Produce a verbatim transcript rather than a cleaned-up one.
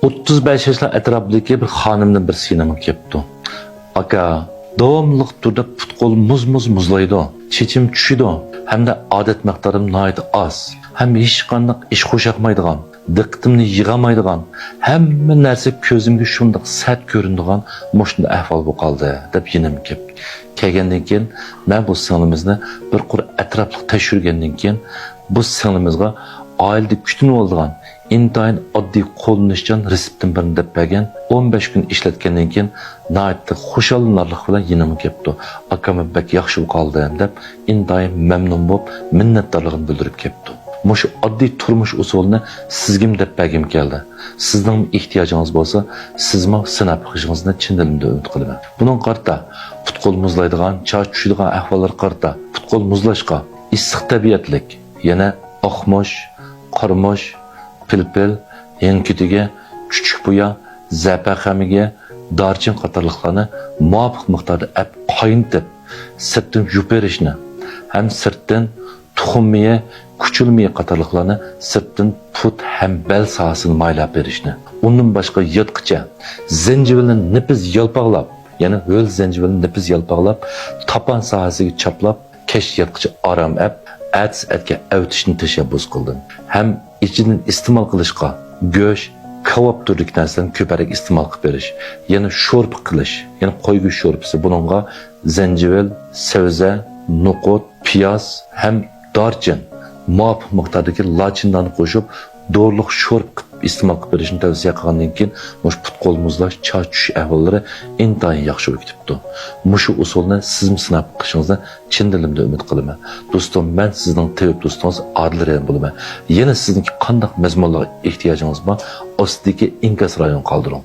ئوتتۇز بەش ياشلار ئەتراپىدىكى بىر خانىمدىن بىرسى يېنىمغا كەپتۇ. «ئاكا، داۋاملىق تۇردەپ پۇت-قول مۇز-مۇز مۇزلايدۇ، چېچىم چۈشىدۇ ھەمدە ئادەت مىقدارىم ناھايىتى ئاز ھەم ھېچقانداق ئىش خۇشياقمايدىغان، دىققىتىمنى يىغالمايدىغان، ھەممە نەرسە كۆزۈمگە شۇنداق سەت كۆرۈنىدىغان مۇشۇنداق ئەھۋال بولۇپ قالدى» دەپ يېنىمغا كەپتۇ. كەلگەندىن كېيىن مەن بۇ سىڭلىمىزنى بىر قۇر ئەتراپلىق تەكشۈرگەندىن كېيىن، بۇ سىڭلىمىزغا ئائىلىدە كۈتۈنۈۋالىدىغان ئىنتايىن ئاددىي، قوللىنىشچان رېتسېپتىن بىرنى دەپ بەرگەن. ئون بەش كۈن ئىشلەتكەندىن كېيىن ناھايىتى خۇشاللىنارلىق بىلەن يېنىمغا كەپتۇ. «ئاكام بەك ياخشى بولۇپ قالدىم» دەپ ئىنتايىن مەمنۇن بولۇپ مىننەتدارلىقىنى بىلدۈرۈپ كەپتۇ. مۇشۇ ئاددىي تۇرمۇش ئۇسۇلىنى سىزگىمۇ دەپ بەرگۈم كەلدى. سىزنىڭمۇ ئېھتىياجىڭىز بولسا، سىزمۇ سىناپ بېقىشىڭىزنى چىن دىلىمدىن ئۈمىد قىلىمەن. بۇنىڭغا قارىتا، پۇت-قول مۇزلايدىغان، چاچ چۈشىدىغان ئەھۋاللارغا قارىتا، پۇت-قول مۇزلاشقا ئىسسىق تەبىئەتلىك، يەنە ئاقمۇچ، قارىمۇچ، پىلپىل، ھىڭ كېتىكى، چۈچۈك بۇيا، زەپەرخەمىگە، دارچىن قاتارلىقلارنى مۇۋاپىق مىقداردا ئەپ قاينىتىپ، سىرتتىن يۇيۇپ بېرىشنى ھەم سىرتتىن تۇخۇم مېيى، كۈچۈل مېيى قاتارلىقلارنى سىرتتىن پۇت ھەم بەل ساھەسىنى مايلاپ بېرىشنى، ئۇندىن باشقا ياتقىچە زەنجىۋىلنى نېپىز يالپاقلاپ، يەنى ھۆل زەنجىۋىلنى نېپىز يالپاقلاپ، تاپان ساھەسىگە چاپلاپ، كەچ ياتقىچە ئارام ئەپ، ئەتىسى ئەتكە ئەۋېتىشنى تەشەببۇس قىلدىم. ھەم ئىچىدىن ئىستېمال قىلىشقا گۆش، كاۋاپ تۈرىدىكى نەرسىلەرنى كۆپرەك ئىستېمال قىلىپ بېرىش. يەنە شورپا قىلىش، يەنى قوي گۆش شورپىسى. بۇنىڭغا زەنجىۋىل، سەۋزە، نوقۇت، پىياز ھەم دارچىن، مۇۋاپىق مىقداردىكى لاچىنداننى قوشۇپ، دورىلىق شورپا قىلىپ ئىستېمال قىلىپ بېرىشنى تەۋسىيە قىلغاندىن كېيىن، مۇشۇ پۇت-قول مۇزلاش، چاچ چۈشۈش ئەھۋاللىرى ئىنتايىن ياخشى بولۇپ كېتىپتۇ. مۇشۇ ئۇسۇلنى سىزمۇ سىناپ بېقىشىڭىزنى چىن دىلىمدىن ئۈمىد قىلىمەن. دوستۇم، مەن سىزنىڭ تېۋىپ دوستىڭىز ئادىل رەھىم بولىمەن. يەنە سىزنىڭكى قانداق مەزمۇنلارغا ئېھتىياجىڭىز بار، ئاستىدىكى ئىنكاس رايونىغا قالدۇرۇڭ.